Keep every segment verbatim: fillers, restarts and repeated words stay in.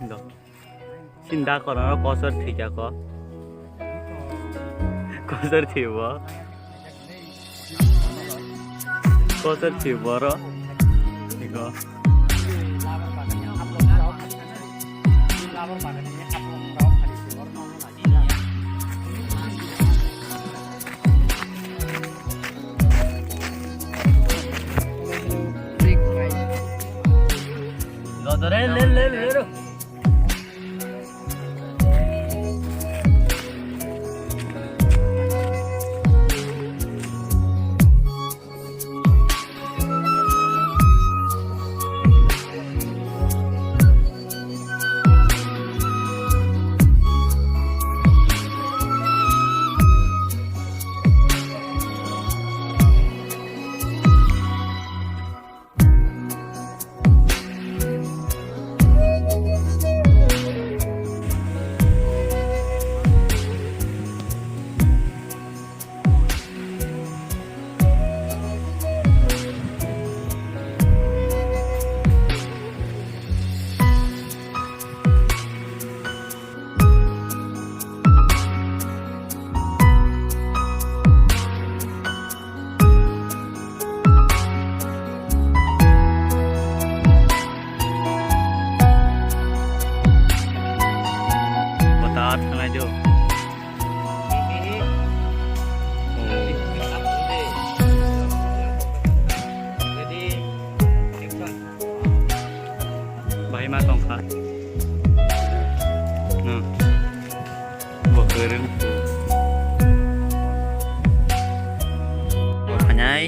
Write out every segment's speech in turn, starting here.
Do. Sinda korano kosor thwikha ko. Kosor thwibo. Kosor thwi boro. Iko. Dodore le le le ro. Bota thangnai jo. Bahai ma tongkha. Hmm. Bo kwrwng. Bo phainai.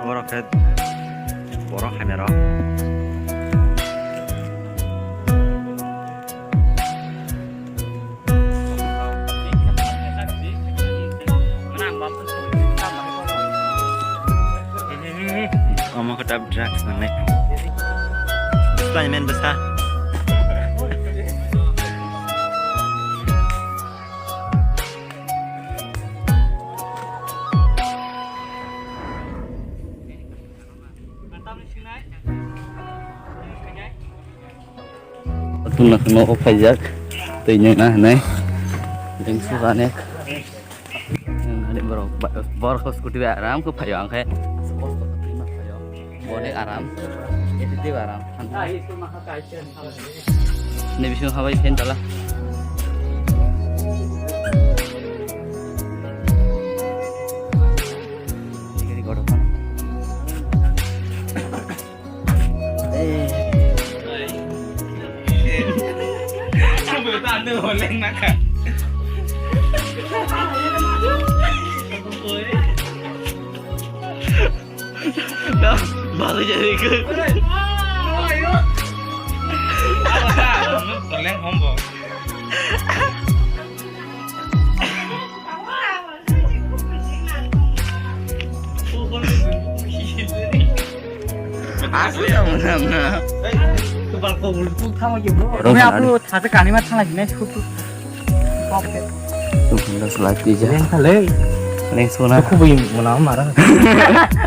Borok khe borok hamya rok. Omo khe tab drugs nangnai. Supply man bwsa. Tungna nogo phaijak, twi nungna hinwi. Dengsu kanek. Nani borok ba-, borok scooty bai aram khe phaio, ang khe. Boni aram. Eti aram. Ni bisingo habai phen tala. Ini gini goro kan. Baru jadi ke. Toleng hombo. Asli kamu nama. Kepala kau bulu tuh sama gitu. Orang. Ini aku tadi kalimat salah gini, suku. Tuh, udah selagi aja. Yang salah. Yang sana. Aku belum menamar.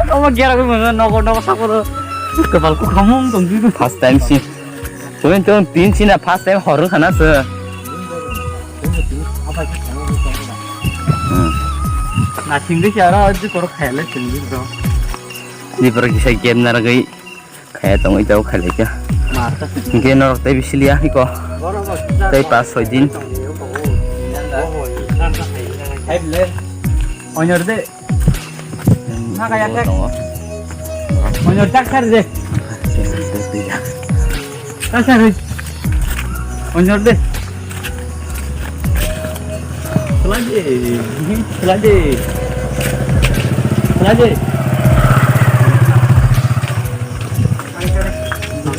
Kamu kira aku mau nongol nongol sakura. Kepala kau kamu untung gitu. First time sih. Cuman tuh, tin sih na first time horror kana se. Hmm. Na singdi siara aja korok khayale singdi bro. Di pergi saya game naragoi kaya tong itu khalai kya. Mata. Game norok tei bisiliya hiko. Tei pas soi din. Hai bile. Onyor de. Tongo. Onyor tak sar de. Tak sar. Onyor de. Selagi. Selagi. Selagi.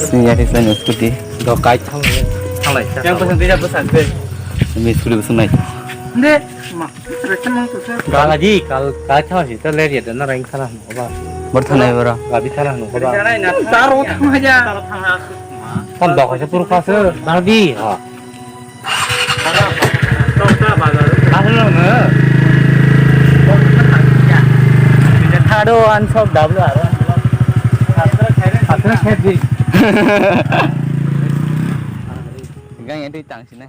Sini ya, sini scooty. Dokai thalai. Thalai. Yang pesan tidak pesan de. Ini scooty pesan naik. De. Galaji, kal, kal chama si, ta ler ya, na rang thana no ba. Bor thana bora. Gabi thana no ba. Taro thang aja. Tam ba ko se pur ka se, gabi, ha. Aro ang sok W aro. Atra khair di. Gang yang twi tang sini.